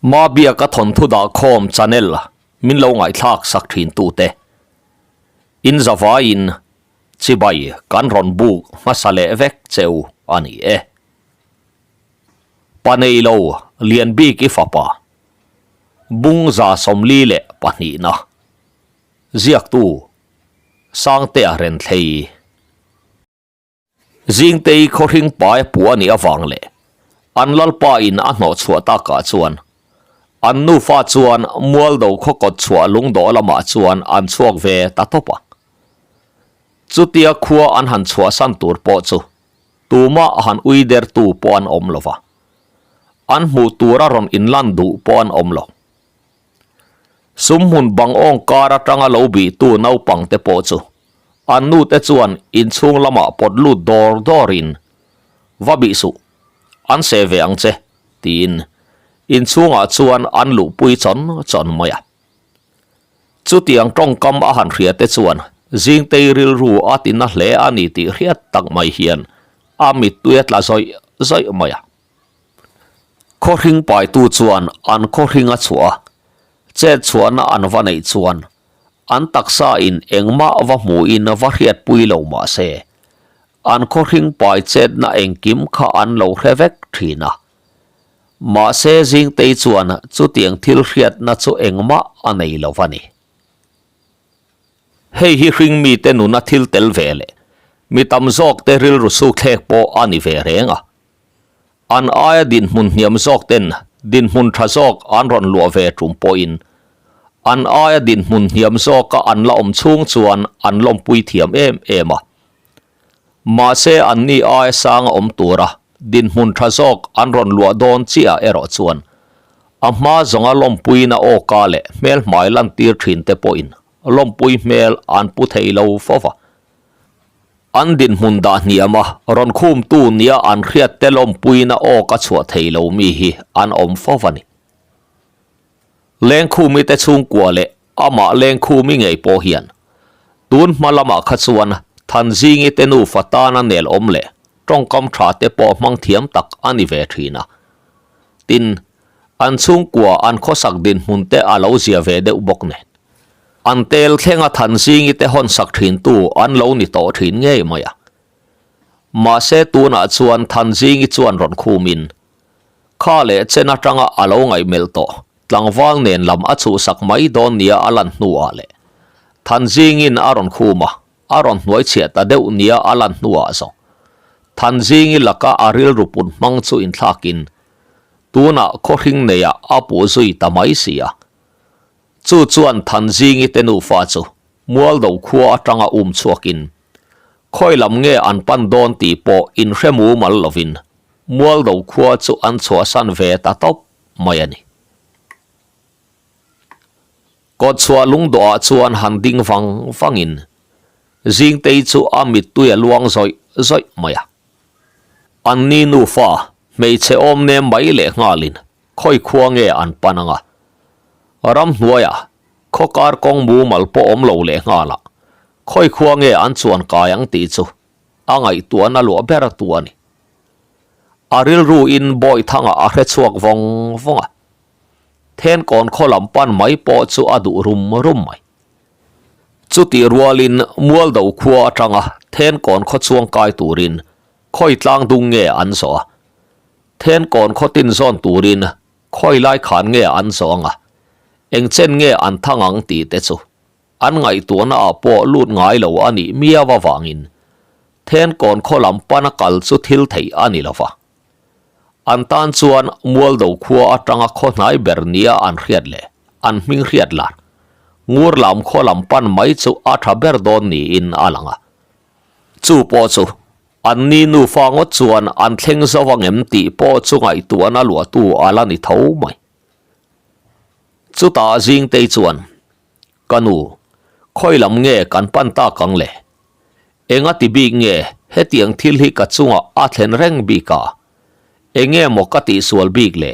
Mabiaka thawnthu dahkhawm channel min lo ngaihthlak sak thin tute. In zavaiin chibai kan rawn buk hmasa leh vek cheu a ni e. Pa nei lo lian bik i fapa Bungza 42na ziaktu Sangtea Renthlei. Zingtei khawhring pai pu a nih avang leh an lalpa in a hnawh chhuah takah chuan an nufa chuan Mualdo khaw kawt chhuah lungdawh lamah chuan an chhuak ve ta tawp a. Chutia khua an han chhuahsan tur pawh chu tumah han ui dertu pawh an awm lo va, an hmuh tura rawn inlan duh pawh an awm lo. Sumhmun bang awng kar atanga lo bihtu naupangte pawh chu an nute chuan inchhung lamah pawt lut dawr dawrin, Va bih suh, an seh ve ang che, tiin inchhungah chuan an luhpui chawn chawn mai a. Chutiang tawngkam a han hria te chuan Zingtei rilru a ti na hle a ni tih hriat tak mai hian a mittui a tla zawih zawih mai a. Khawhring paitu chuan an khawhring a chhuah a, chet chhuahna an va neih chuan an taksa in engmah va hmuhin va hriatpui lo mah se, an khawhring pai chetna engkim kha an lo hre vek thin a. Mahse Zingtei chuan chutiang thil hriatna chu engmah a nei lo va ni. Hei hi hring mite nuna thil tel ve leh mi tam zawkte rilru sukthlek pawh a ni ve reng a. An aia dinhmun hniam zawk ten dinhmun tha zawk an rawn luah ve tum pawhin an aia dinhmun hniam zawka an la awm chhung chuan an lawmpui thiam em em a. Mahse anni aia sanga awm tura dinhmun tha zawk an rawn luah dawn chiah erawh chuan a hma zawnga lawmpuina awka leh hmel hmai lantir thin te pawhin lawmpui hmel an pu thei lo fo va. An dinhmun dah hniam a, rawn khumtu nia an hriat te lawmpuina aw ka chhuah thei lo mi hi an awm fo a ni. Lengkhumi te chhungkua leh amah Lengkhumi ngei pawh hian tun hma lamah kha chuan Thanzingi te nufa tana nel awm leh tawngkam tha te pawh hmang thiam tak a ni ve thin a. Tin, an chhungkua an khawsak dinhmun te a lo zia ve deuh bawk nen. An tel thlenga Thanzingi te hawn sak thintu an lo ni tawh thin ngei mai a. Mahse tunah chuan Thanzingi chuan rawn khumin, Kha leh chen atanga a lo ngaihmelh tawh, tlangval nen lam a chhuhsak mai dawn nia a lan hnuah leh Thanzingin a rawn khum a, a rawn hnuaichhiah ta deuh nia a lan hnuah zawng Thanzingi laka a rilru put hmang chu inthlakin tunah khawhring neiah a puh zui ta mai si a. Chu chuan Thanzingi te nufa chu Mualdo khua atanga um chhuakin khawi lam nge an pan dawn tih pawh inhre mumal lovin Mualdo khua chu an chhuahsan ve ta tawp mai a ni. Kawtchhuah lungdawhah chuan han ding vang vangin Zingtei chu a mittui a luang zawih zawih mai a. Anni nufa hmeichhe awm nem mai leh nghalin Khawi khua nge an pan anga? Ramhnuaiah khaw kar kawng mumal pawh awm lo leh nghalah khawi khua nge an chuan kai ang tih chu a ngaihtuahna luah ber tu a ni. A rilru in Bawihthanga a hre chhuak vawng vawng a, Thenkawn khaw lam pan mai pawh chu a duh rum rum mai. Chutih rualin Mualdo khua atanga Thenkawn khaw chuang kai turin khawi tlang dung nge an zawh a, Thenkawn khaw tin zawn turin khawi lai khan nge an zawng a, eng chen nge an thang ang tih te chu an ngaihtuahna ah pawh lut ngai lo a nih miau avangin Thenkawn khaw lam pana kal chu thil theih a ni lova. An tan chuan Mualdo khua atanga khaw hnai ber nia an hriat leh an hming hriat lar Ngur lam khaw lam pan mai chu a tha ber dawn niin a lang a. Chu pawh chu An ni nufa ngawt chuan an thleng zo ang em tih pawh chu ngaihtuahna luahtu a la ni tho mai. Chutah Zingtei chuan, Ka nu, khawi lam nge kan pan tak ang le? Enga ti bik nge hetiang thil hi ka chungah a thlen reng bik a? Enge maw ka tihsual bik le?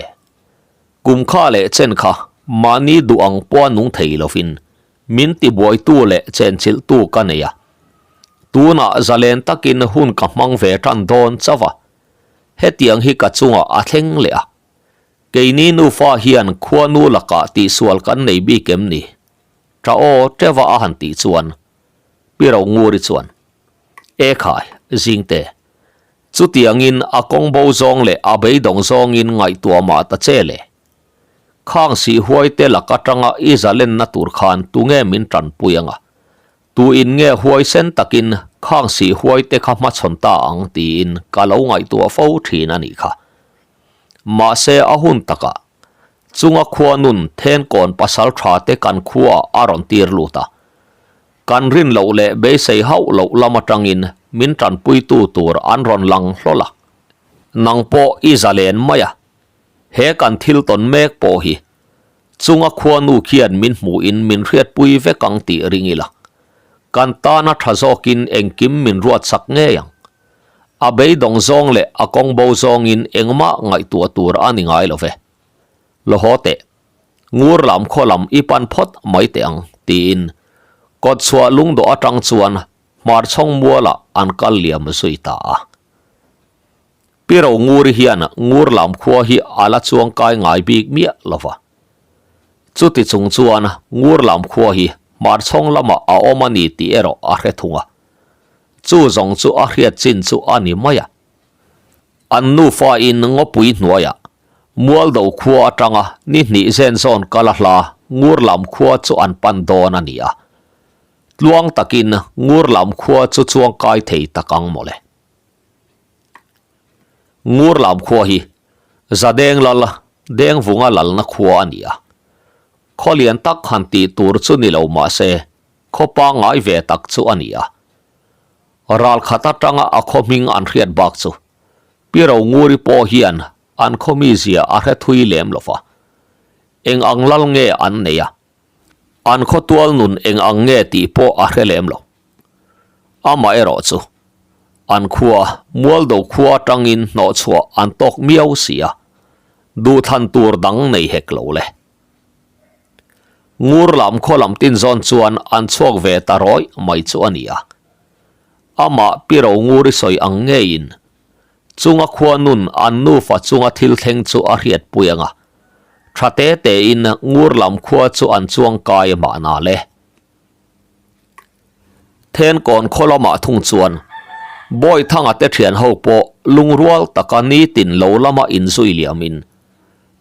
Kum kha leh chen kha mahni duh ang pawha nung thei lovin Min tibuaitu leh chenchilhtu ka nei a, tunah zalen takin hun ka hmang ve tan dawn chauh a, hetiang hi ka chungah a thleng leh a. Keini nufa hian khuanu lakah tihsual kan nei bik em ni? Tha aw teuha a han tih chuan Pi Ronguri chuan, E khai, Zingte, chutiangin a kawng bo zawng leh a beidawng zawngin ngaihtuah mah ta che le. Khang sih huaite lak atanga i zalenna tur khan tunge min tanpui anga? Tuin nge huaisen takin khang sih huaite kha hmachhawn ta ang tiin ka lo ngaihtuah fo thin a nih kha. Mahse a hun takah chunga khuanun thenkawn pasal tha te kan khuaah a rawn tir lut a. Kan rin loh leh beisei hauh loh lam atangin min tanpuitu tur an rawn lang hlawl a. Nang pawh i zalen mai a, he kan thil tawn mek pawh hi Chunga khuanu khian min hmuhin min hriatpui vek ang tih ring ila, kan tana tha zawkin engkim min ruatsak ngei ang. A beidawng zawng leh a kawng bo zawngin engmah ngaihtuah tur a ni ngai lo ve. Lo haw teh, ngur lam khaw lam i pan phawt mai teh ang, tiin kawtchhuah lungdawh atang chuan hmarchhawng mualah an kal liam zui ta a. Pi Ronguri hian ngur lam khua hi a la chuang kai ngai bik miah lo va. Chuti chung chuan ngur lam khua hi hmarchhawng lamah a awm a ni tih erawh a hre thung a. Chu zawng chu a hriat chin chu a ni mai a. An nufa in ngawpui hnuaiah Mualdo khua atanga ni hnih zen zawn kal a hla ngur lam khua chu an pan dawn a ni a. Tluang takin ngur lam khua chu chuang kai thei tak ang mawle. Ngur lam khua hi Zadeng lal Dengvunga lalna khua a ni a. Khaw lian tak han tih tur chu ni lo mah se khaw pangngai ve tak chu a ni a. Ral khat atanga a khaw hming an hriat bak chu Pi Ronguri pawh hian an khaw mizia a hre thui lem lo va. Eng ang lal nge an nei a? An khaw tual nun eng ang nge tih pawh a hre lem lo. Amaherawh chu, an khua, Mualdo khua atangin hnawhchhuah an tawk miau si a, duhthlan tur dang nei hek lo le. Ngur lam khaw lam tin zawn chuan an chhuak ve ta rawih mai chu a ni a. Amah Pi Ronguri sawi ang ngeiin, chunga khua nun an nufa chunga thil thleng chu a hriatpui ang a, tha te tein ngur lam khua chu an chuang kai mahna le. Thenkawn khaw lamah thung chuan Bawithanga te thian ho pawh lungrual taka nitin lo lama inzui liamin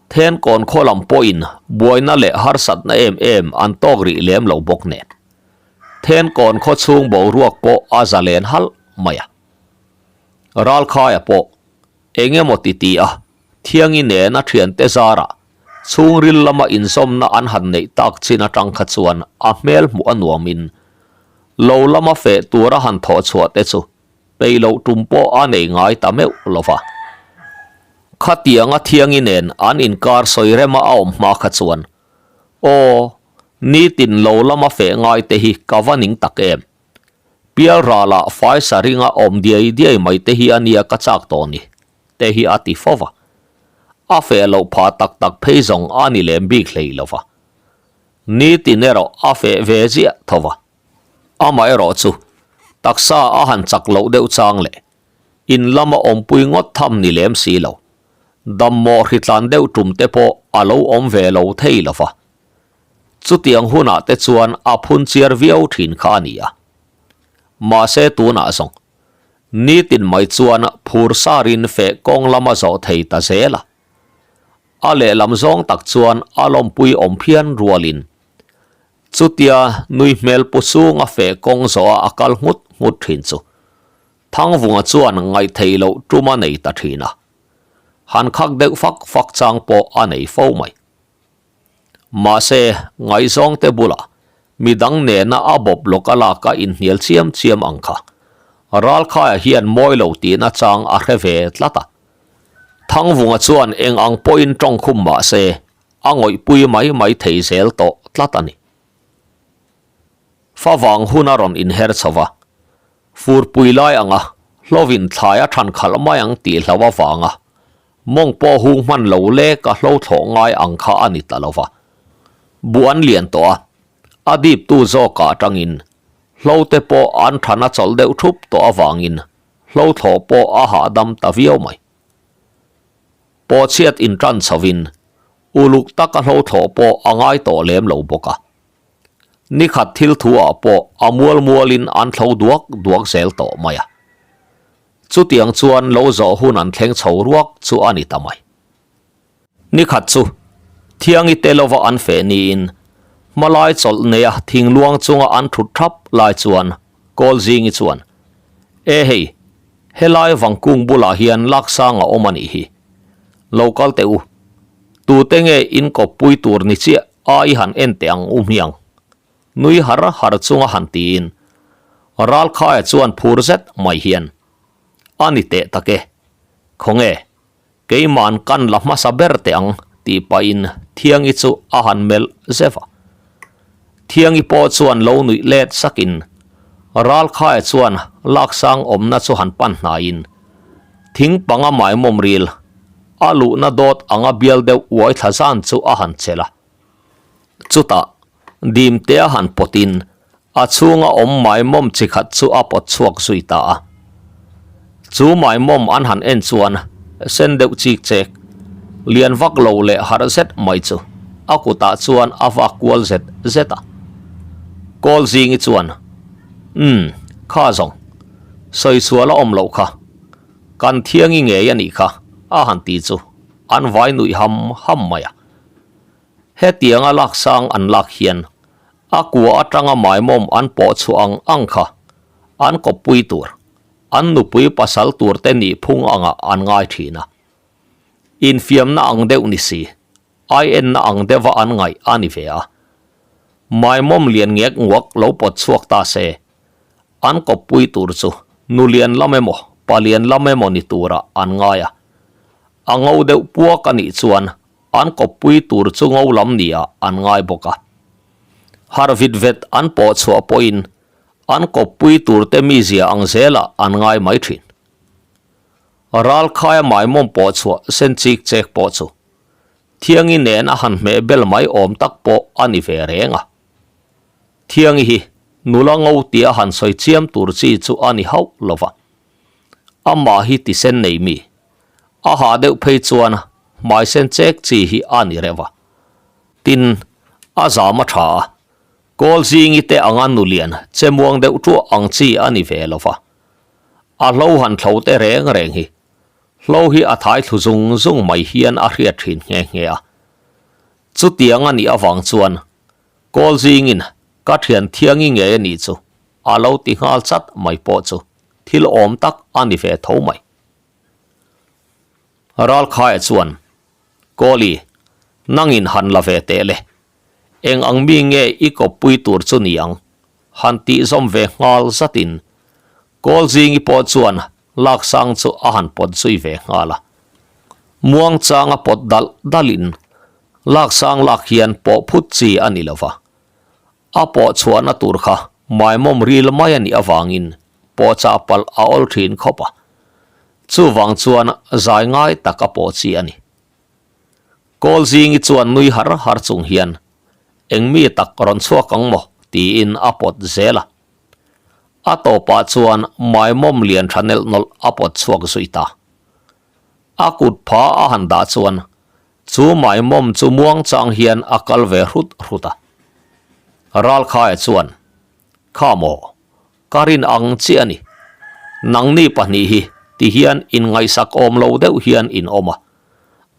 Thenkawn khaw lam pawhin buaina leh harsatna em em an tawk rih lem lo bawk nen Thenkawn khaw chhung boruak pawh a zalen halh mai a. Ralkhaia pawh eng emaw ti ti a, Thiangi nena thiante zarah chhungril lama inzawmna an han neih tak chin atang kha chuan a hmel hmuh a nuamin lo lama feh tura han thawh chhuah te chu peih loh tum pawh a nei ngai ta meuh lo va. Khatianga Thiangi nen an inkar sawi rema a awm hma kha chuan, Aw, nitin lo lama feh ngai te hi ka va ning tak em! Pialralah faisa ringa awm diai diai mai te hi a nia ka chak tawh ni, te hi a ti fo va. A feh loh phah tak tak phei zawng a ni lem bik hlei lo va. Nitin erawh a feh ve ziah tho va. Amaherawh chu taksa a han chak loh deuh chang leh in lama awmpui ngawt tham ni lem si lo, dammawh hritlan deuh tum te pawh a lo awm ve lo thei lo va. Chutiang hunah te chuan a phun chiar viau thin kha a ni a. Mahse tunah zawng, nitin mai chuan phur sarin feh kawng lama zawh thei ta zel a. A lehlam zawng tak chuan a lawmpui awm phian rualin chutia nui hmel pu chunga feh kawng zawha a kal nghut nghut thin chu Thangvunga chuan ngaihtheih loh tum a nei ta thin a. Han khak deuh fak fak chang pawh a nei fo mai. Mahse, ngaihzawngte bulah midang nena a bawp lawk a lak a inhnial chiam chiam ang kha. Ralkhaia hian mawi lo tihna chang a hre ve tlat a. Thangvunga chuan eng ang pawhin tawngkhum mah se, a ngawihpui mai mai thei zel tawh tlat a ni. Favang hun a rawn inher chho va, furpui lai anga hlovin thlai a than khalh mai ang tih hlo avanga mawng pawh hung hman lo lek a hlo thlawh ngai ang kha a ni ta lo va. Buh an lian tawh a, a diptu zawkah atangin hlo te pawh an than a chawlh deuh thup tawh avangin hlo thlawh pawh a hahdam ta viau mai. Pawhchhiat intan chhovin. Uluk taka hlo thlawh pawh a ngai tawh lem lo bawk a. Ni khat thil thu ah pawh a mual mualin an thlo duak duak zel tawh mai a. Chutiang chuan lo zawh hun an thleng chho ruak chu a ni ta mai. Ni khat chu Thiangi te lova an feh niin hmalai chawlh neia thingluang chunga an thut thap lai chuan Kawlzingi chuan, E hei, helai vangkung bulah hian laksang a awm a nih hi. Lo kal teh u. Tute nge in kawppui tur ni chiah a i han en teh ang u hmiang? Nui har har chunga han tiin Ralkhaia chuan phur zet mai hian, A ni teh tak e. Khawnge, Keima'n kan la hmasa ber teh ang tih pahin Thiangi chu a han melh zeuh a. Thiangi pawh chuan lo nuih let sakin Ralkhaia chuan laksang awmna chu han pan hnaiin thing panga maimawm ril a luhna dawt anga bial deuh uai thla zan chu a han chelh a. Chutah dimte a han pawtin a chhunga awm maimawm chi khat chu a pawt chhuak zui ta a. Chu maimawm an han en chuan sen deuh chik chek, lian vak lo leh harh zet mai chu a kutah chuan a vak kual zet zet a. Kawl zingi chuan, Umm, kha zawng, sawi sual a awm loh kha, kan thiangi ngei a nih kha, a han ti chu an vai nuih ham ham mai a. Hetianga laksang an lak hian a kua atanga maimawm an pawh chhuah ang ang kha an kawppui tur, an nupui pasal tur te nih phung angah an ngai thin a. Infiamna ang deuh ni si, aienna ang deuha an ngaih a ni ve a. Maimawm lian ngek nguak lo pawt chhuak ta se, an kawppui tur chu nu lian lam emaw pa lian lam emaw ni turah an ngai a. A ngo deuh puak a nih chuan An kawppui tur chu ngo lam nia an ngai bawk a. Harh vit vet an pawh chhuah pawhin an kawppui turte mizia ang zelah an ngai mai thin. Ralkhaia maimawm pawh chhuah sen chik chek pawh chu Thiangi nen a han hmeh bel mai awm tak pawh a ni ve reng a. Thiangi hi nula ngo tia han sawi chiam tur chi chu a ni hauh lo va. Amah hi tisen nei mi, a hah deuh phei chuan hmai sen chek chi hi a ni reuh a. Tin, a zam a tha a, kawl zingi te anga nulian che muang deuh ṭuah ang chi a ni ve lo va. A hlo han thlo te reng reng hi, hlo hi a thai thlu zung zung mai hian a hriat thin nghe nghe a. Chutiang a nih avang chuan kawl zingin ka thian thiangi ngei a nih chu a lo ti nghal chat mai pawh chu thil awm tak a ni ve tho mai. Ralkhaia chuan, Kawli, nangin han la ve teh le. Eng ang mi nge i kawppui tur chu ni ang? Han tih zawm ve nghal zatin Kawlzingi pawh chuan laksang chu a han pawt zui ve nghal a. Muangchanga pawt dalh dalhin laksang lak hian pawh phut chi a ni lo va. A pawh chhuahna tur kha maimawm ril mai a nih avangin pawhchah palh a awl thin khawp a, chuvang chuan zai ngai tak a pawh chi a ni. Kawlzingi chuan nui har har chung hian, Eng mi tak rawn chhuak ang maw? tiin a pawt zel a. A tawpah chuan maimawm lian tha nelh nawlh a pawt chhuak zui ta. A kut pha a han dah chuan Chu maimawm chu muangchang hian a kal ve hrut hrut a. Ralkhaia chuan, Kha maw, ka rin ang chiah a ni. Nangni pahnih hi ti hian inngaihsak awm lo deuh hian in awm a.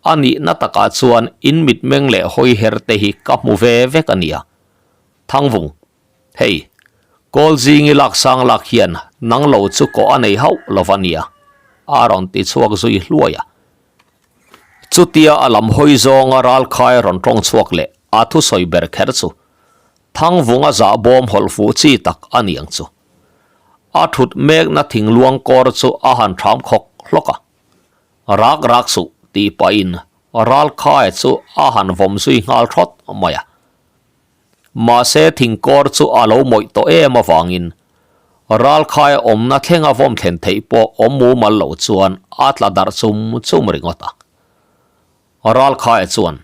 A nihna takah chuan in mitmeng leh hawi her te hi ka hmu ve vek a nia. Thangvung, hei, Kawlzingi laksang lak hian nang lo chu kawh a nei hauh lo va nia, a rawn ti chhuak zui hluai a. Chutia a lam hawi zawnga ralkhai rawn tawng chhuak leh a thusawi ber kher chu Thangvunga zah bawm hawlh fuh chi tak a ni ang chu. A thut mekna thingluang kawr chu a han thram khawk hlawk a. Rak rak suh tih pahin ralkhai chu a han vawm zui nghal thawt mai a. Mahse thingkawr chu a lo mawih tawh em avangin ralkhaia awmna thlenga vawm thlen theih pawh awm mumal lo chuan a tla darh chum chum ringawt a. Ralkhaia chuan,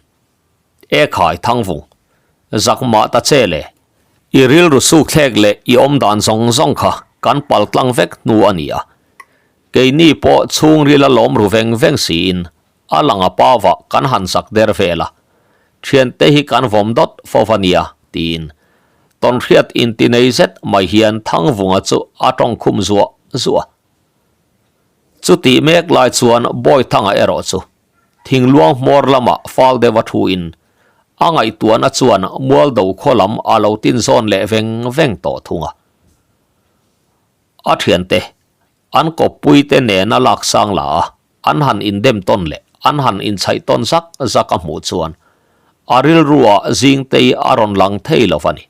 E khai Thangvung, zak mah ta che le, i rilru sukthlek leh i awm dan zawng zawng kha kan pal tlang vek hnu a ni a, keini pawh chhungrila lawm ru veng veng siin a lang a pavah kan han zak der vel a. Thiante hi kan vawm dawt fo va nia, tiin tawnhriat inti nei zet mai hian Thangvunga chu a tawngkhum zuah zuah a. Chutih mek lai chuan Bawithanga erawh chu thingluang hmawr lamah fal deuh a thu in a ngaihtuahna chuan Mualdo khaw lam a lo tin zawn leh veng veng tawh thung a. A thiante an kawppui te nena lak sang la a, an han indem tawn leh an han inchhaih tawn zak zak a hmuh chuan a rilruah Zingtei a rawn lang thei lo va ni.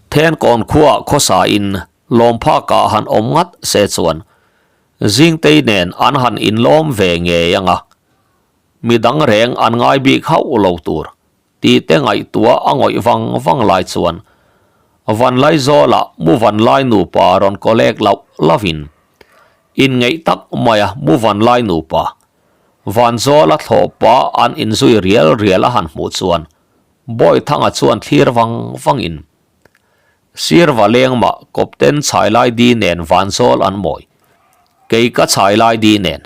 Thenkawn khuaah khawsa in lawmphakah han awm ngat se chuan Zingtei nen an han inlawm ve ngei ang a, midang reng an ngai bik hauh lo tur tih te ngaihtuah a ngawih vang vang lai chuan Vanlaizawlah mu Vanlai nupa rawn kawlek loh lovin inngeih tak maia mu Vanlai nupa Vanzawla thlawhpa an inzui rial rial a han hmuh chuan Bawithanga chuan thlir vang vangin Sirva lengmah kawpten chhailai di nen Vanzawl an mawi. Kei ka chhailai di nen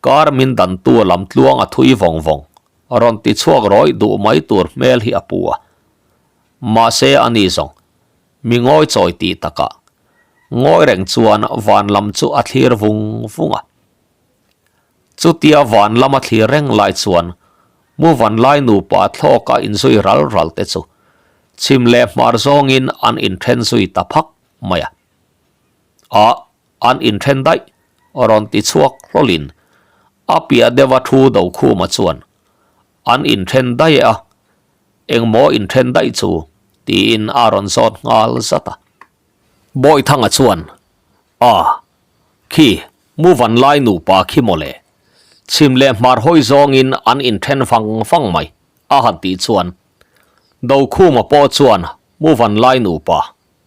Kar min dantu lam tluang a thui vawng vawng, rawn ti chhuak rawih duh mai tur hmel hi a pu a. Mahse a ni zawng, mi ngawi chawi tih takah, ngawi reng chuan van lam chu a thlir vung vung a. Chutia van lam a thlir reng lai chuan mu van lai nupa thlawka inzui ral ral te chu chhim leh hmar zawngin an inthen zui ta phak mai a. A An inthen daih, rawn ti chhuak hlawlin a piah deuha thu Dokhuma chuan, An inthen daih e a, engmaw inthen daih chu? tiin a rawn zawt nghal zat a. Bawihthanga chuan, A, khi, mu van lai nupa khi mawle, chhim leh hmar hawi zawngin an inthen vang vang mai, a han tih chuan Dokhuma pawh chuan mu van lai nupa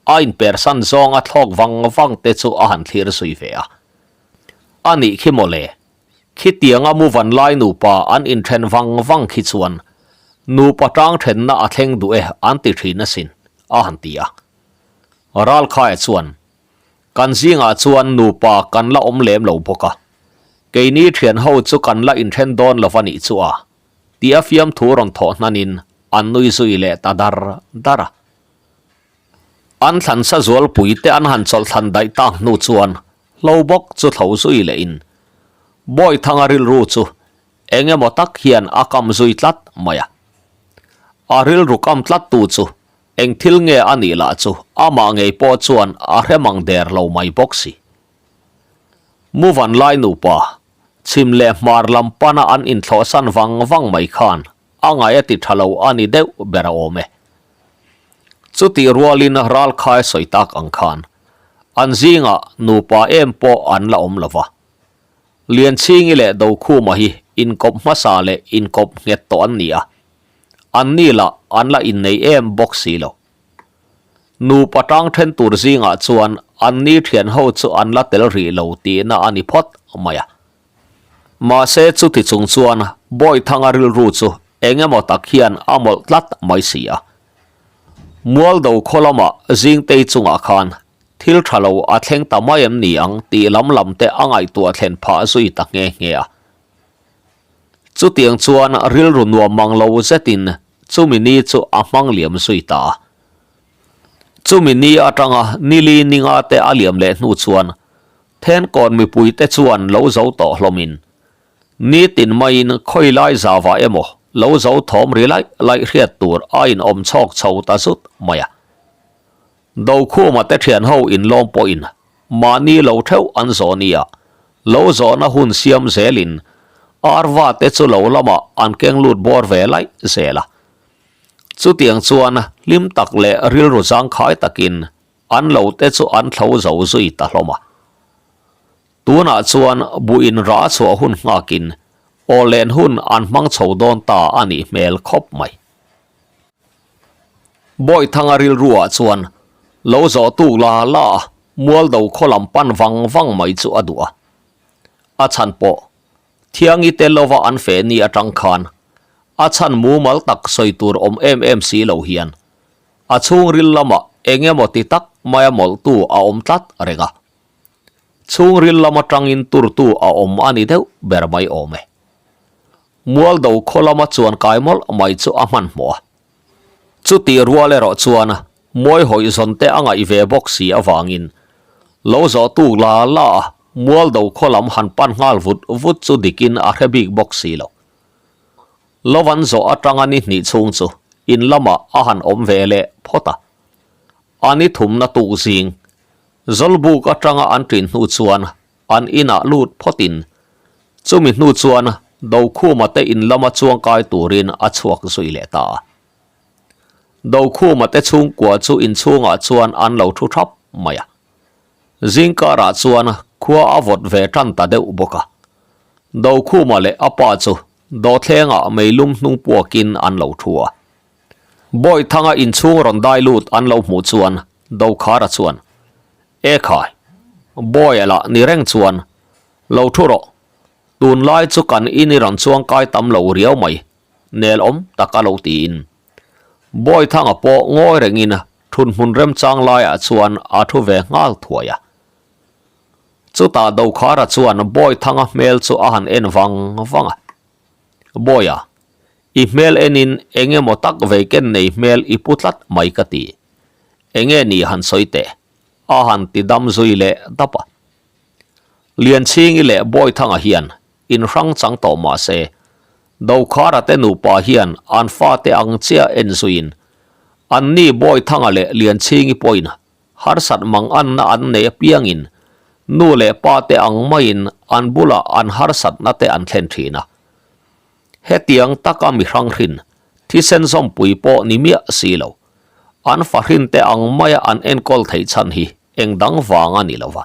A inpersan zawng a thlawk vang vang te chu a han thlir zui ve a. A nih khi mawle, khitianga mu van lai nupa an inthen vang vang khi chuan nupa tang thenna a thleng duh e an ti thin asin, a han ti a. Ralkhaia chuan, Kan zingah chuan nupa kan la awm lem lo bawk a, keini thian ho chu kan la inthen dawn lo va nih chu a, tia fiamthu rawn thawh hnanin an nui zui leh ta dar dar a. An thlansa zualpui te an han chawlh thlan daih tak hnu chuan hlo bawk chu thlo zui leh in Bawithanga rilru chu eng emaw tak hian a kam zui tlat mai a. A rilru kam tlat tu chu eng thil nge a nih lah chu amah ngei pawh chuan a hre mang der lo mai bawk si. Muvan lai nupa chhim leh hmar lam pana an inthlawhsan vang vang mai khan a ngai a ti tha lo a ni deuh ber a awm e. Chutih rualin ralkhai sawi tak ang khan an zingah nupa em pawh an la awm lo va. Lianchhingi leh Dokhuma hi inkawp hmasa leh inkawp nghet tawh an ni a, anni lah an la innei em bawk si lo. Nupa tang then tur zingah chuan anni thian ho chu an la tel rih lo tihna a ni phawt mai a. Mahse chuti chung chuan Bawithanga rilru chu eng emaw tak hian a mawlh tlat mai si a. Mualdo khaw lamah Zingtei chungah khan thil tha lo a thleng ta mai em ni ang tih lam lam te a ngaihtuah thlen phah zui ta nghe nghe a. Chutiang chuan rilru nuam mang lo zetin chumi ni chu a hmang liam zui ta a. Chumi ni atanga nili ninga te a liam leh hnu chuan Thenkawn mipuite chuan lo zo tawh hlawmin, nitin maiin khawilai zava emaw lo zo thawm ri laih laih hriat tur a inawm chhawk chho ta zut mai a. Dokhuma te thianho inlawm pawhin mahni lo theuh an zawh nia lo zawhna hun siam zelin arva te chu lo lamah an keng lut bawr ve laih zel a. Chutiang chuan hlim tak leh rilru zangkhai takin An lo te chu an thlo zo zui ta hlawm a. Tunah chuan buh in rah chhuah hun nghakin aw len hun an hmang chho dawn ta a nih hmel khawp mai. Bawithanga rilruah chuan lo zawh tuk la la a Mualdo khaw lam pan vang vang mai chu a duh a. A chhan pawh Thiangi te lova an feh ni atang khan a chhan mumal tak sawi tur awm em em si lo hian A chhungril lamah eng emaw ti tak maia mawlhtu a awm tlat reng a. Chhungril lam atangin turtu a awm a ni deuh ber mai awm e. Mualdo khaw lama chuan kai mawlh mai chu a hmanhmawh a. Chutih rual erawh chuan Mawi hawih zawn te a ngaih ve bawk si avangin lo zawh tuk la la a Mualdo khaw lam han pan nghal vut vut chu dikin a hre bik bawk si lo. Lo an zawh atanga ni hnih chhung chu in lamah a han awm ve leh phawt a. A ni thumna tuk zing Zawlbuk atanga an ṭin hnu chuan an inah lut phawtin chumi hnu chuan Dokhuma te in lama chuangkai turin a chhuak zui leh ta a. Dokhuma te chhungkua chu inchhungah chuan an lo thu thap mai a. Zingkarah chuan khua a vawt ve tan ta deuh bawk a. Dokhuma leh a pa chu dawhthlengah meilum hnung puakin an lo thu a. Bawihthanga inchhung rawn dai lut an lo hmuh chuan Dokhara chuan, E khai, Bawia lah ni reng chuan, Lo thu rawh, tunlai chu kan in i rawn chuang kai tam lo riau mai, nel awm tak a lo tiin. Bawihthanga pawh ngawi rengin thunhmun remchang laiah chuan a thu ve nghal thuai a. Chutah Dokhara chuan Bawihthanga hmel chu a han en vang vang a. Bawia, i hmel enin eng emaw tak vei ken nei hmel i pu tlat mai ka ti. Enge ni han sawi teh? A han ti dam zui leh dap a. Lianchhingi leh Bawithanga hian in hrang chang tawh mah se, Dokhara te nupa hian an fate ang chiah en zuiin anni Bawithanga leh Lianchhingi pawhin harsat mang anna an nei apiangin nu leh pa te ang maiin an bulah an harsatna te an thlen thin a. Hetiang taka mi hrang hrin, thisen zawmpui pawh ni miah si lo, an fahrin te ang maia an enkawl theih chhan hi eng dang vang a ni lo va.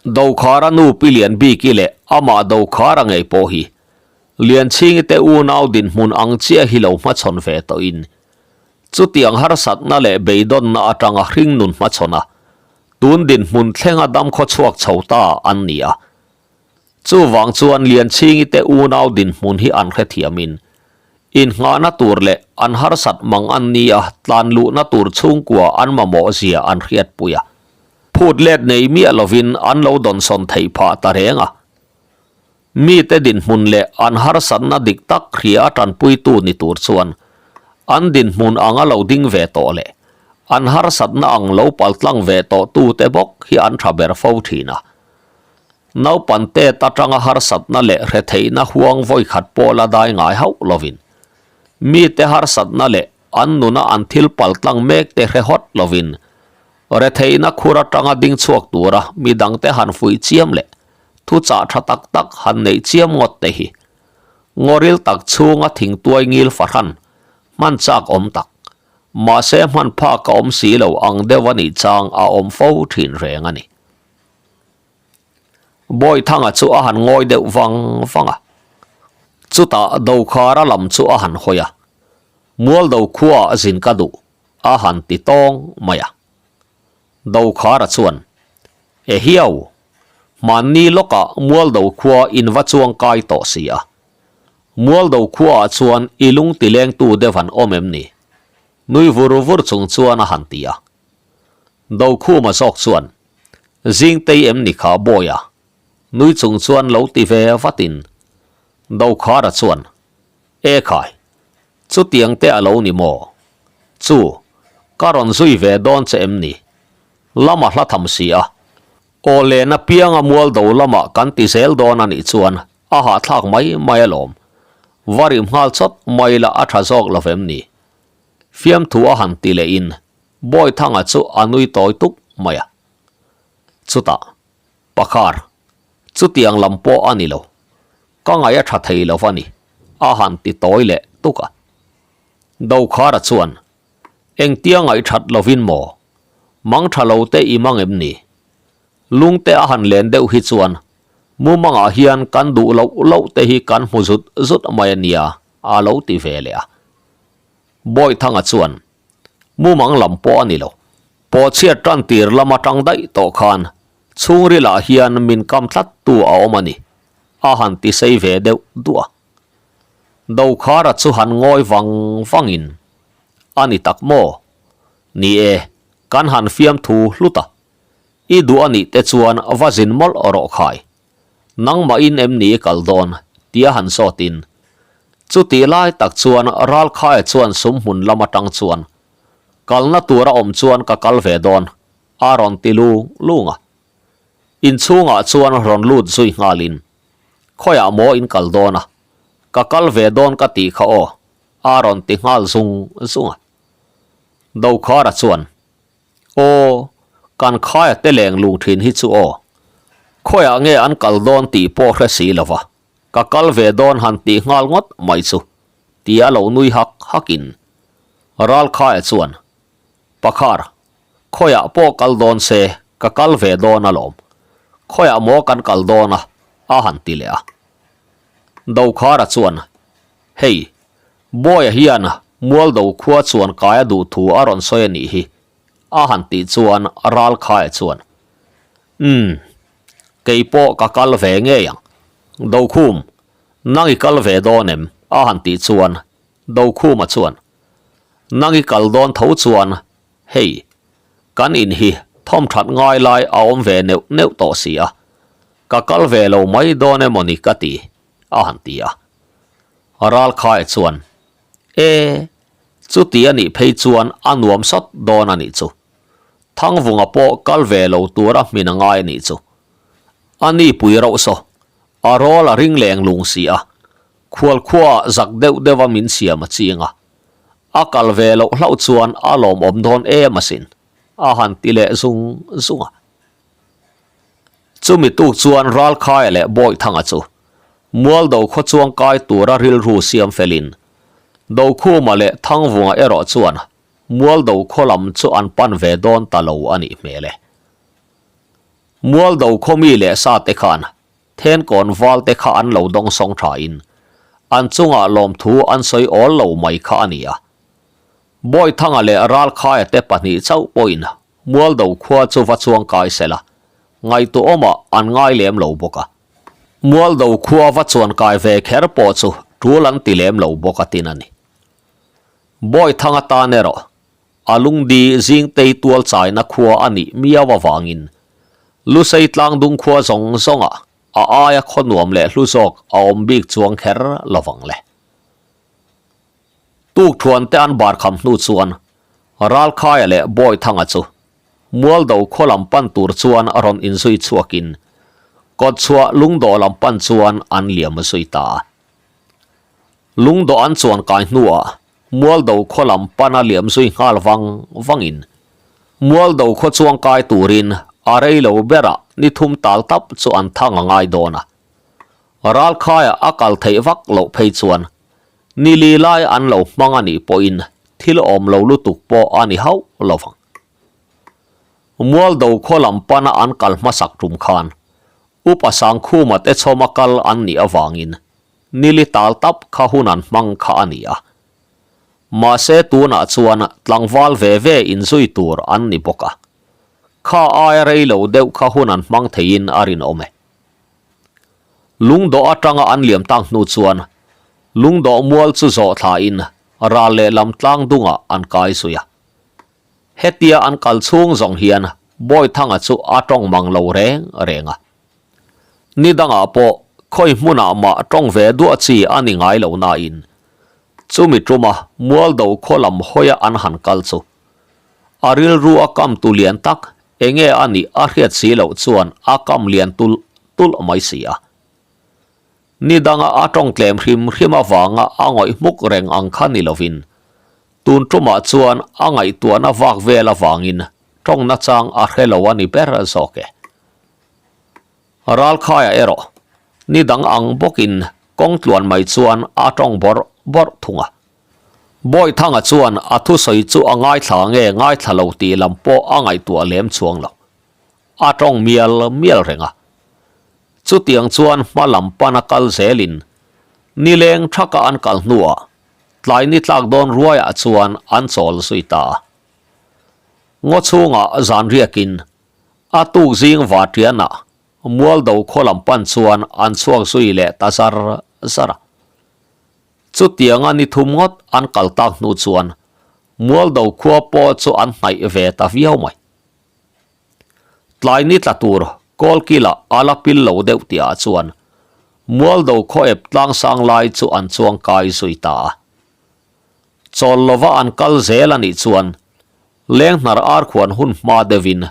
Dokhara nu Pi Lianbiki leh amah Dokhara ngei pawh hi Lianchhingi te unau dinhmun ang chiah hi lo hmachhawn ve tawhin Chutiang harsatna leh beidawnna atanga hringnun hmachhawn a, tun dinhmun thlenga damkhaw chhuak chho ta an ni a. Chuvang chuan Lianchhingi te unau dinhmun hi an hrethiamin, innghahna tur leh an harsat mang an ni a, tlan luhna tur chhungkua an mamawh zia an hriatpui a. Phut let nei miah lovin an lo dawnsawn theih phah ta reng a. Mite dinhmun leh an harsatna dik tak hria a tanpuitu ni tur chuan an dinhmun anga lo ding ve tawh leh an harsatna ang lo paltlang ve tawh tute bawk hi an tha ber fo thin a. Naupan tet atanga harsatna leh hretheihna huang vawikhat pawh la dai ngai hauh lovin mite harsatna leh an nuna an thil paltlang mek te hre hawt lovin retheihna khur atanga ding chhuak tura midangte han fuih chiam leh Thuchah tha tak tak han neih chiam ngawt te hi ngawril tak chhunga thingtuai ngil fahran hman chak awm tak, mahse hman phak a awm si lo ang deuh a nih chang a awm fo thin reng a ni. Bawihthanga chu a han ngawi deuh vang vang a, chutah Dokhara lam chu a han hawi a, Mualdo khuaah zin ka duh a han ti tawng mai a. Dokhara chuan, Ehiau, hmanni lawkah Mualdo khua in va chuang kai tawh si a. Mualdo khuaah chuan i lung ti lengtu deuh an awm em ni? Nui vur vur chung chuan a han ti a. Dokhuma zawk chuan, Zingtei em ni kha Bawia? Nui chung chuan lo ti ve vatin Dokhara chuan, E khai, chutiang te a lo ni maw? Chu, ka rawn zui ve dawn che em ni? Lama hla tham si a, aw len apianga mual do lamah kan ti zel dawn a nih chuan a hahthlak mai mai alawm. Va rim nghal chawt mai la a tha zawk lo vem ni? Fiamthu a han ti lehin Bawithanga chu a nui tawi tuk mai a. Chutah, Pakhar, chutiang lam pawh a ni lo. Ka ngaih a tha thei lo va ni, a han ti tawi leh tuk a. Dokhara chuan, Engtia ngaihthat lovin maw? Mang tha lo te i mang em ni? Lungte a han len deuh hi chuan mumangah hian kan duh loh loh te hi kan hmu zut zut mai a nia, a lo ti ve leh a. Bawihthanga chuan, Mumang lam pawh a ni lo. Pawhchhiat tan tir lam atang daih tawh khan chhungrilah hian min kam tlat tu a awm a ni, a han ti sei ve deuh duah a. Dokhara chu han ngawi vang vangin, A ni tak maw? Ni e, kan han fiamthu hlut a. I duh a nih te chuan va zin mawlh rawh khai. Nangmahin em ni i kal dawn? tia han sawtin. Chutih lai tak chuan Ralkhaia chuan sumhmun lam atang chuan, Kalna tur a awm chuan ka kal ve dawn, a rawn ti lung lung a. Inchhungah chuan rawn lut zui nghalin, Khawiah maw in kal dawn a? Ka kal ve dawn ka tih kha aw, a rawn ti nghal zung zung a. Dokhara chuan, Aw, kan khaia te leng lung thin hi chu aw. Khawiah nge an kal dawn tih pawh hre si lo va, ka kal ve dawn han tih nghal ngawt mai chu, tia lo nui hak hakin Ralkhaia chuan, Pakhar, khawiah pawh kal dawn se ka kal ve dawn alawm. Khawiah maw kan kal dawn a? a han ti leh a. Dokhara chuan, Hei, Bawia hian Mualdo khua chuan kai a duh thu a rawn sawi a nih hi, a han tih chuan Ralkhaia chuan, Umm, kei pawh ka kal ve ngei ang. Dokhum, nang i kal ve dawn em? a han tih chuan Dokhuma chuan, Nang i kal dawn tho chuan, hei, kan in hi thawmthat ngai lai a awm ve neuh neuh tawh si a, ka kal ve lo mai dawn emaw ni ka ti, a han ti a. Ralkhaia chuan, E, chuti a nih phei chuan a nuam sawt dawn a nih chu. Thangvunga pawh kal ve lo tura hmin a ngai a nih chu. A ni pui rauh saw, a rawl a ring leng lung si a, khualkhuaah zak deuh deuha min siam a ching a. A kal ve loh hlauh chuan a lawmawm dawn em asin, a han ti leh zung zung a. Chumi tuk chuan Ralkhaia leh Bawihthanga chu Mualdo khaw chuang kai tura rilru siam felin Dokhuma leh Thangvunga erawh chuan Mualdo khaw lam chu an pan ve dawn ta lo a nih hmel e. Mualdo khaw mi leh sa te khan Thenkawn val te kha an lo dawng sawng thain an chungah lawmthu an sawi awl lo mai kha a ni a. Bawihthanga leh Ralkhaia te pahnih chauh pawhin Mualdo khua chu va chuang kai se la, ngaihtuahawmah an ngai lem lo bawk a. Mualdo khua va chuan kai ve kher pawh chu tul an ti lem lo bawk a tin a ni. Bawithanga tan erawh a lungdi zingtei tual chaina khua a nih miau avangin Lusei tlangdung khua zawng zawngah a aia khaw nuam leh hlu zawk a awm bik chuang kher lovang le. Tukthuan te an bar kham hnu chuan Ralkhaia leh Bawithanga chu Mualdo khaw lam pan tur chuan a rawn inzui chhuakin kawtchhuah lungdawh lam pan chuan an liam zui ta a. Lungdawh an chuan kai hnuah Mualdo khaw lam pana liam zui nghal vang vangin Mualdo khaw chuang kai turin a rei lo berah ni thum tal tap chu an thang a ngai dawn a. Ralkhaia a kal theih vak loh phei chuan Ni li lai an lo hmang a nih pawhin thil awm lo lutuk pawh a ni hauh lo vang. Mualdo khaw lam pana an kal hmasak tum khan Upa Sangkhuma te chhawma kal an nih avangin ni li tal tap kha hun an hmang kha a ni a. Mahse tunah chuan tlangval ve ve inzui tur an ni bawk a. Kha aia rei lo deuh kha hun an hmang theiin a rinawm e. Lungdawh atanga an liam tak hnu chuan Lungdawh mual chu zawh thlain ral lehlam tlang dungah an kai zui a. Hetia an kal chhung zawng hian Bawithanga chu a tawng mang lo reng reng a. Ni dangah pawh khawi hmunah mah tawng ve duah chi a ni ngai lo nain chumi tuma Mualdo khaw lam hawia an han kal chu a rilru a kam tu lian tak Enge a nih a hriat si loh chuan a kam lian tulh tulh mai si a. Ni danga a tawng tlem hrim hrim avanga a ngawih hmuk reng ang kha ni lovin, tun tumah chuan a ngaihtuahna vak vel avangin tawng nachang a hre lo a ni ber zawk e. Ralkhaia erawh ni dang ang bawkin kawng tluan mai chuan a tawng bawrh bawrh thung a. Bawithanga chuan a thusawi chu a ngaithla nge ngaithla lo tih lam pawh a ngaihtuah lem chuang lo. A tawng mial mial reng a. Chutiang chuan hma lam pana kal zelin nileng thaka an kal hnuah tlai ni tlak dawn ruaiah chuan an chawl zui ta a. Ngaw chhungah zan riakin a tuk zing vatianah Mualdo khaw lam pan chuan an chhuak zui leh ta zar zar a. Chutianga ni thum ngawt an kal tak hnu chuan Mualdo khua pawh chu an hnaih ve ta viau mai. Tlai ni tla tur Kawlkila a la pil lo deuh tihah chuan Mualdo khaw ep tlangsang lai chu an chuang kai zui ta a. Chawl lova an kal zel a nih chuan Lenghnar ar khuan hun hma deuhin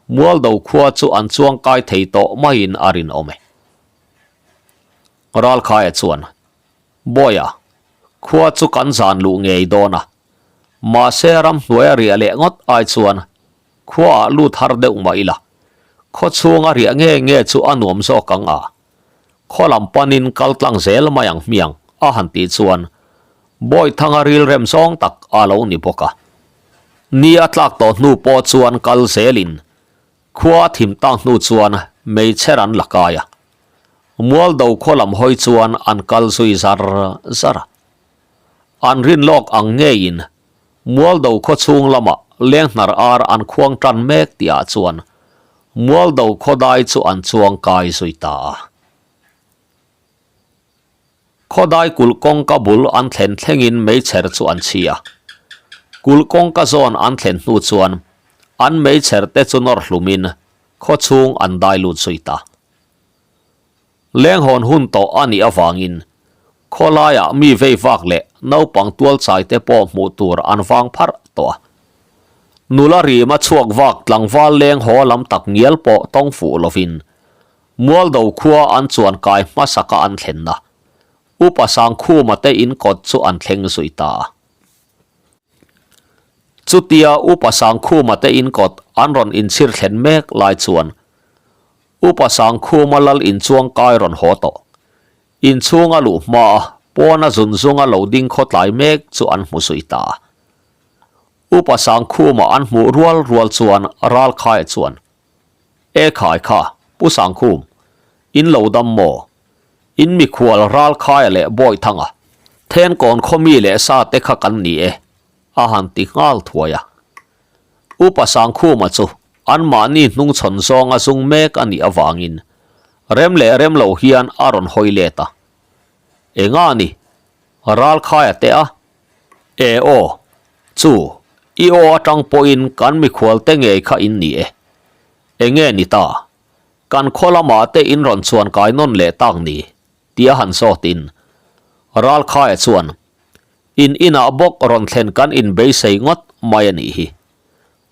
Mualdo khua chu an chuang kai thei tawh maiin a rinawm e. Ralkhaia chuan, Bawiha, khua chu kan zan luh ngei dawn a, mahse ramhnuaia riah leh ngawt ai chuan khuaah lut har deuh mah ila, khaw chhunga riah nge nge chu a nuam zawk ang a, khaw lam panin kal tlang zel mai ang hmiang a han tih chuan Bawithanga rilrem zawng tak a lo ni bawk a. Ni a tlak tawh hnu pawh chuan kal zelin Khua a thim tak hnu chuan meichher an la kai a, Mualdo khaw lam hawi chuan an kal zui zar zar a. An rin lawk ang ngeiin Mualdo khaw chhung lamah lenghnar ar an khuang tan mek tihah chuan Mualdo khaw dai chu an chuang kai zui ta a. Khawdai kulh kawngka bul an thlen thlengin meichher chu an chhi a. Kulh kawngka zawn an thlen hnu chuan an meichher te chu nawr hlumin khaw chhung an dai lut zui ta. Lenghawn hun tawh a nih avangin khawlaiah mi vei vak leh naupang tualchai te pawh hmuh tur an vang pharh tawh a. Nula rima chhuak vak tlangval leng haw lam tak ngial pawh tawng fuh lovin Mualdo khua an chuan kai hmasaka an thlenna Upa Sangkhuma te in kawt chu an thleng zui ta a. Chutia Upa Sangkhuma te in kawt an rawn inchhir thlen mek lai chuan Upa Sangkhuma lal inchuang kai rawn haw tawh. Inchhunga luh hmaa pawna zun zunga lo ding khawtlai mek chu an hmu zui ta a. Upa Sangkhuma an hmuh rual rual chuan Ralkhaia chuan E khai kha, Pu Sangkhum, in lo dam maw? In mikhual Ralkhaia leh Bawithanga, Thenkawn khawmi leh sa te kha kan ni e, a han ti nghal thuai a. Upa Sangkhuma chu anmahni hnungchhawn zawnga zung mek a nih avangin rem leh rem lo hian a rawn hawi let a. Enga ni? Ralkhaia te a? E aw, chu, i aw atang pawhin kan mikhual te ngei kha in ni e. Enge ni ta? Kan khaw lamah te in rawn chuan kai nawn leh tak ni? tia han zawtin Ralkhaia chuan, In inah bawk rawn thlen kan inbeisei ngawt mai a nih hi.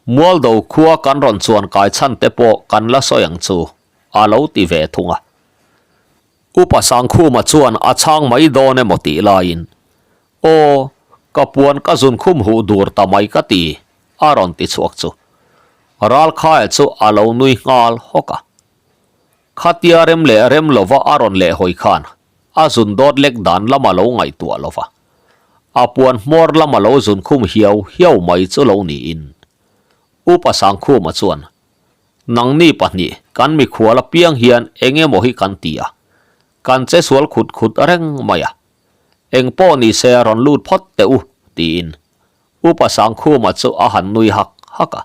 Mualdo khua kan rawn chuan kai chhan te pawh kan la sawi ang chu, a lo ti ve thung a. Upa Sangkhuma chuan a chhang mai dawn emaw tih laiin, Aw, ka puan ka zun khum huh dur ta mai ka ti, a rawn ti chhuak chu. Ralkhaia chu a lo nui nghal hawk a. Khatia rem leh rem lova a rawn leh hawi khan a zun dawt lek dan lam a lo ngaihtuah lova, a puan hmawr lam a lo zun khum hiau hiau mai chu lo niin. Upa Sangkhuma chuan Nangni pahnih kan mikhual apiang hian eng emaw hi kan ti a, kan che sual khut khut reng mai a. Eng pawh ni se rawn lut phawt teh u, tiin Upa Sangkhuma chu a han nui hak hak a.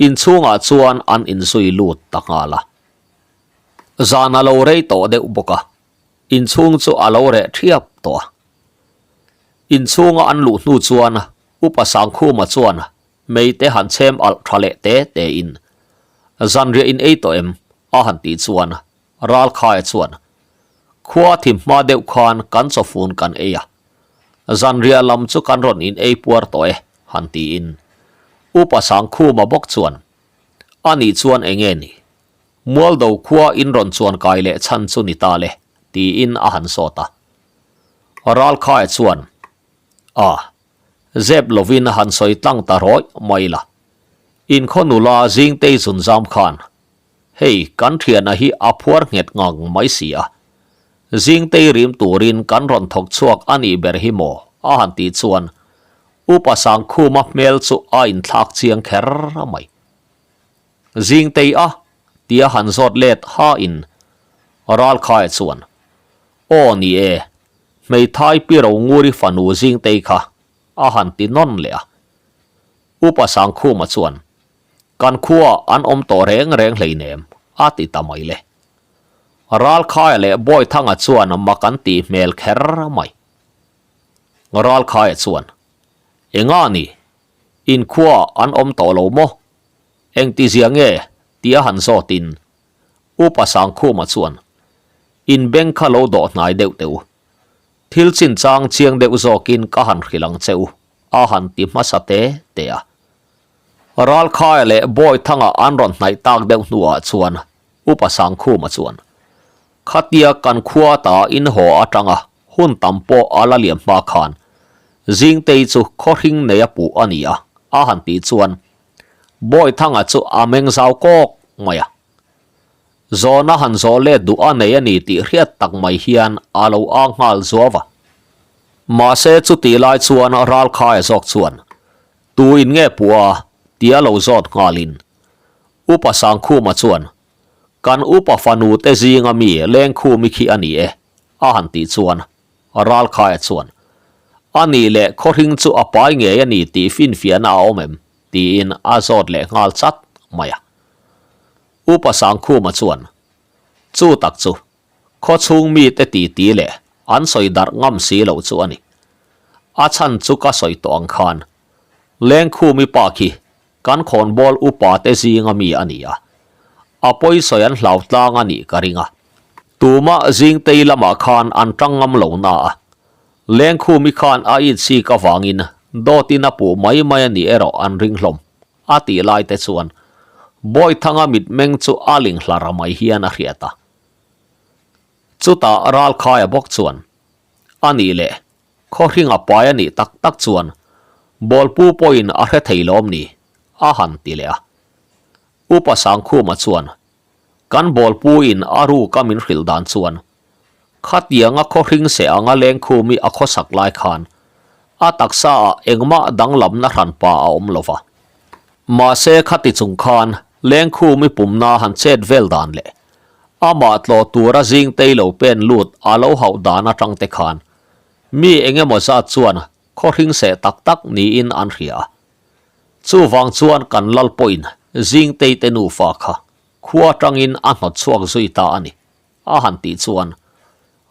Inchhungah chuan an inzui lut ta nghal a. Zan a lo rei tawh deuh bawk a, inchhung chu a lo reh thiap tawh a. Inchhunga an luh hnu chuan Upa Sangkhuma chuan Mei te han chhem alh tha leh te te in zanriah in ei tawh em? a han tih chuan Ralkhaia chuan Khua thim hma deuh khan kan chawfun kan ei a, zanriah lam chu kan rawn in ei puar tawh e han tiin Upa Sangkhuma bawk chuan A nih chuan enge ni? Mualdo khua in rawn chuan kai leh chhan chu ni ta le tiin a han sawt a. Ralkhaia chuan A Zep lovin a han sawi tlang ta rawih mai la. Inkhaw nula Zingtei zunzam khan, Hei, kan thiana hi a phuar nghet ngang mai si a. Zingtei rim turin kan rawn thawk chhuak a nih ber hi maw? a han tih chuan Upa Sangkhuma hmel chu a inthlak chiang kher mai. Zingtei a? tia han zawt let hain Ralkhaia chuan, Aw ni e, Hmeithai pi Ronguri fanu Zingtei kha a han ti nawn leh a. Upa Sangkhuma chuan, Kan khuaah an awm tawh reng reng hleinem, a ti ta mai le. Ralkhaia leh Bawithanga chuan mak an tih hmel kher mai. Ralkhaia chuan, Enga ni? In khuaah an awm tawh lo maw? Engtizia nge? tia han zawtin Upa Sangkhuma chuan. In beng kha lo dawh hnai deuh teh u. Thil chinchang chiang deuh zawkin ka han hrilh ang che u, a han ti hmasa te te a. Ralkhaia leh Bawithanga an rawn hnaih tak deuh hnuah chuan Upa Sangkhuma chuan, Khatia kan khua ta in haw atanga hun tam pawh a la liam hma khan Zingtei chu khawhring nei a puh a ni a, a han tih chuan Bawithanga chu a meng zau kawk mai a. Zawhna han zawh let duh a nei a ni tih hriat tak mai hian a lo ang nghal zuau a. Mahse chutih lai chuan Ralkhaia zawk chuan, Tu in nge puh a? tia lo zawt nghalin Upa Sangkhuma chuan, Kan upa fanu te zinga mi Lengkhumi khi a ni e, a han tih chuan Ralkhaia chuan, A nih leh khawhring chu a pai ngei a ni tih finfiahna a awm em? tiin a zawt leh nghal chat mai a. Upa Sangkhuma chuan, Chu tak chu, khawchhung mite titi leh an sawi darh ngam si loh chu a ni. A chhan chu ka sawi tawh ang khan, Lengkhumi pa khi kan khawnbawl upa te zinga mi a ni a, a pawi sawi an hlau tlang a nih ka ring a. Tumah Zingtei lamah khan an tang ngam lo na a, Lengkhumi khan a itsik avangin dawtin a puh mai mai a nih erawh an ring hlawm. A tih lai te chuan Bawithanga mitmeng chu a ling hlar mai hian a hriat a. Chutah Ralkhaia bawk chuan, A nih leh, khawhring a pai a nih tak tak chuan Bawlpu pawhin a hre thei lawm ni? a han ti leh a. Upa Sangkhuma chuan, Kan Bawlpuin a ruka min hrilh dan chuan Khatianga khawhring seh anga lengkhumi a khawsak lai khan a taksa ah engmah danglamna hranpa a awm lo va. Mahse khati chung khan lengkhumi pumna han chet vel dan leh amah tlawh tura zing tei lo pen lut a lo hauh dan atang te khan mi engemaw zat chuan khawhring seh tak tak niin an hria a. Chuvang chuan kan lal pawhin zing tei te nufa kha khua atangin a hnawt chhuak zui ta a ni. A han tih chuan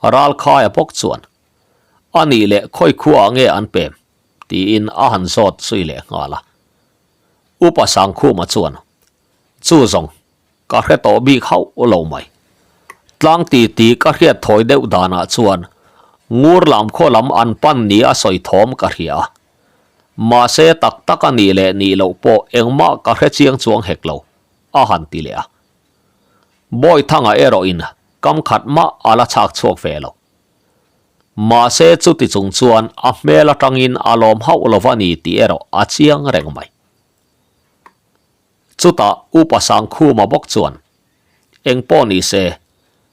Ralkhaia bawk chuan, A nih leh khawi khuaah nge an pem? tiin a han zawt zui leh nghal a. Upa Sangkhuma chuan, Chu zawng, ka hre tawh bik hauh lo mai. Tlang ti ti ka hriat thawi deuh danah chuan ngur lam khaw lam an pan ni a sawi thawm ka hria a. Mahse tak tak a nih leh nih loh pawh engmah ka hre chiang chuang hek lo, a han ti leh a. Bawithanga erawhin kam khat mah a la chhak chhuak ve lo. Mahse chuti chung chuan a hmel atangin a lawm hauh lo va ni tih erawh a chiang reng mai. Chutah Upa Sangkhuma bawk chuan, Eng pawh ni se,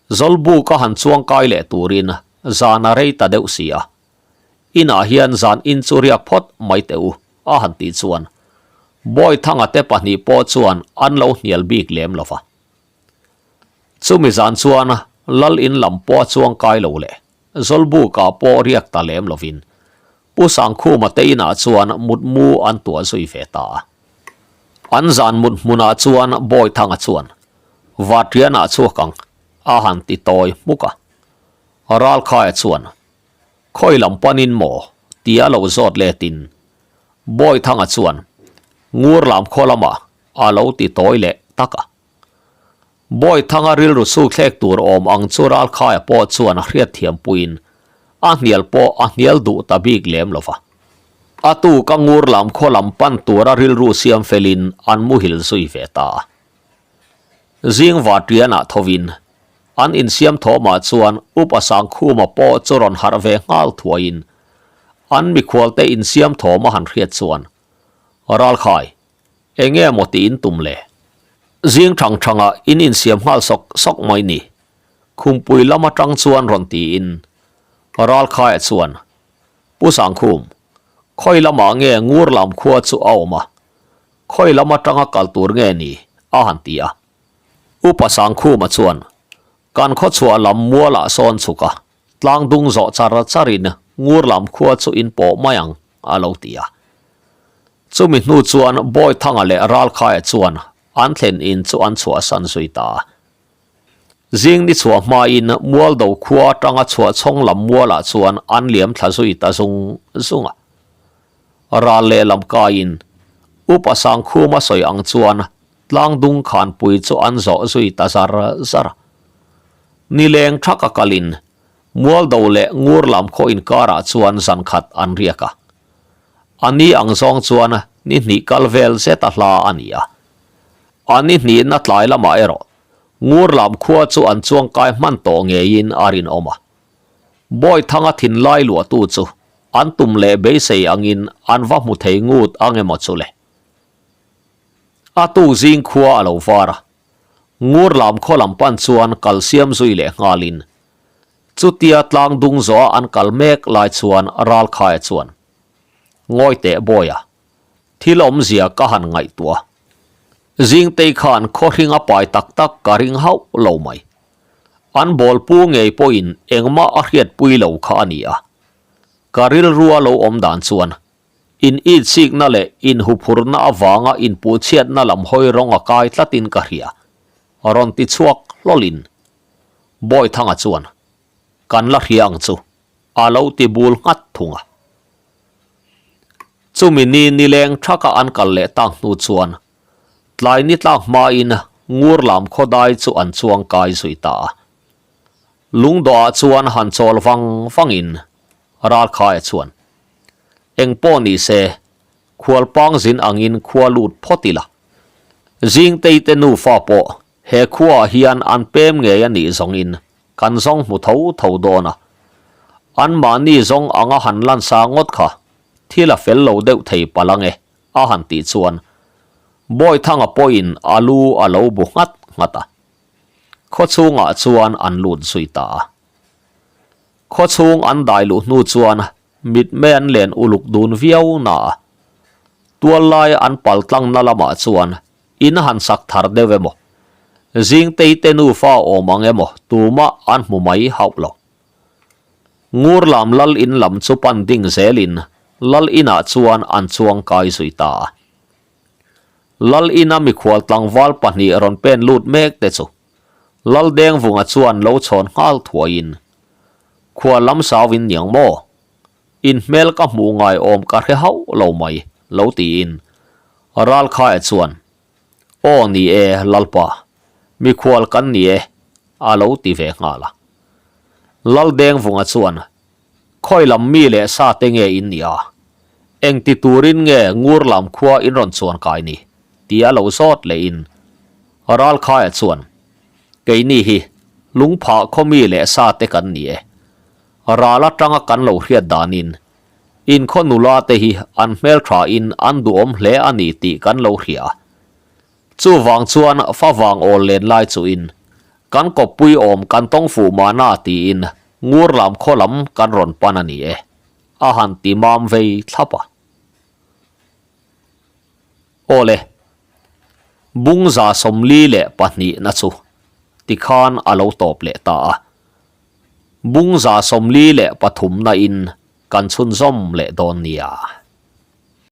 Zawlbuka han chuang kai leh turin zan a rei ta deuh si a, inah hian zan in chu riak phawt mai teh u, a han tih chuan Bawithanga te pahnih pawh chuan an lo hnial bik lem lo va. Chumi zan chuan Lal in lam pawh a chuang kai lo leh Zawlbukah pawh riak ta lem lovin Pu Sangkhuma te inah chuan mutmu an tuah zui ve ta a. An zan mut hmunah chuan Bawithanga chuan Vatrianah chhuak ang a han ti tawi hmuk a. Ralkhaia chuan Khawi lam panin maw? tia lo zawt letin Bawithanga chuan ngur lam khaw lamah a lo ti tawi leh tak a. Bawithanga rilru chhuk thlek tur awm ang chu Ralkhaia pawh chuan a hriatthiam puiin a hnial pawh a hnial duh ta bik lem lo va. A tuk a ngur lam khaw lam pan tura rilru siam felin an muhil zui ve ta a. Zing Vatrianah thovin An insiam thawmah chuan Upa Sangkhuma pawh chu rawn harh ve nghal thuaiin an mikhualte insiam thawm a han hriat chuan, Ralkhai, eng nge maw tih in tum le? Zing thang thangah in insiam nghal sawk sawk mai ni, khumpui lam atang chuan rawn tiin Ralkhaia chuan, Pu Sangkhum, khawi lamah nge ngur lam khua chu a awm a, khawi lam atanga kal tur nge ni? a han ti a. Upa Sangkhuma chuan, Kan khawchhuah lam mualah sawn chhuk a, tlang dung zawh char charin ngur lam khua chu in pawh mai ang, a lo ti a. Chumi hnu chuan Bawithanga leh Ralkhaia chuan an thlen in chu an chhuahsan zui ta a. Zing ni chhuah hmain Mualdo khua atanga chhuah chhawng lam mualah chuan an liam thla zui ta zung zung a. Ral leh lam kaiin Upa Sangkhuma sawi ang chuan Tlangdung khanpui chu an zawh zui ta zar zar a. Nileng thaka kalin Mualdo leh Ngur lam khaw inkarah chuan zan khat an riak a. A ni ang zawng chuan ni hnih kal vel zet a hla a ni a. A ni hnihna tlai lamah erawh Ngur lam khua chu an chuangkai hman tawh ngeiin a rinawm a. Bawithanga thinlai luahtu chu an tum leh beisei angin an va hmu thei ngut ang emaw chu le. A tuk zing khua a lo var a, Ngur lam khaw lam pan chuan kal siam zui leh nghalin chutia tlang dung zawha an kal mek lai chuan Ralkhaia chuan, Ngawi teh Bawia, thil awmzia ka han ngaihtuah. Zingtei khan khawhring a pai tak tak ka ring hauh lo mai. An bawlpu ngei pawhin engmah a hriatpui lo kha a ni a. Ka rilrua lo awm dan chuan In itsikna leh inhuphurna avanga inpuhchhiatna lam hawi rawng a kai tlatin ka hria, rawn ti chhuak hlawlin Bawithanga chuan, Kan la hria ang chu, a lo ti bul nghat thung a. Chumi ni nileng thaka an kal leh tak hnu chuan tlai ni tlak hmain ngur lam khawdai chu an chuang kai zui ta a. Lungdawhah chuan han chawl vang vangin Ralkhaia chuan, Eng pawh ni se, khualpang zin angin khua lut phawt ila. Zingtei te nufa pawh he khuaah hian an pem ngei a nih zawngin kan zawng hmu tho tho dawn a. Anmahni zawng anga han lansa ngawt kha thil a fel lo deuh thei palh ang e, a han tih chuan Bawithanga pawhin a lu a lo bu nghat nghat a. Khawchhungah chuan an lut zui ta a. Khawchhung an dai luh hnu chuan mitmei an len uluk dun viau na a, tual lai an pal tlangna lamah chuan in han sak thar deuh emaw, Zingtei te nufa awm ang emaw tumah an hmu mai hauh lo. Ngur lam lal in lam chu pan ding zelin lal inah chuan an chuang kai zui ta a. Lal ina mikhual tlangval pahnih rawn pen lut mek te chu Laldengvunga chuan lo chhawn nghal thuaiin, Khua lam sauin niang maw? In hmel ka hmuh ngai awm ka hre hauh lo mai, lo tiin Ralkhaia chuan, Aw ni e Lalpa, mikhual kan ni e, a lo ti ve nghal a. Laldengvunga chuan, Khawi lam mi leh sa te nge in nia? Engti turin nge ngur lam khua in rawn chuan kai ni? Tia lo zawt lehin Ralkhaia chuan, Keini hi lungphah khaw mi leh sa te kan ni e. Ral atanga kan lo hriat danin in khaw nula te hi an hmeltha in an duhawm hle a ni tih kan lo hria. Chuvang chuan favang awl len lai chuhin kan kawppui awm kan tawng fuh mahna tiin ngur lam khaw lam kan rawn pan a ni e, a han ti mam vei thlap a. Aw le, bung 42 na chu tikhan a lo tawp leh ta a, bung 43 na in kan chhunzawm leh dawn nia.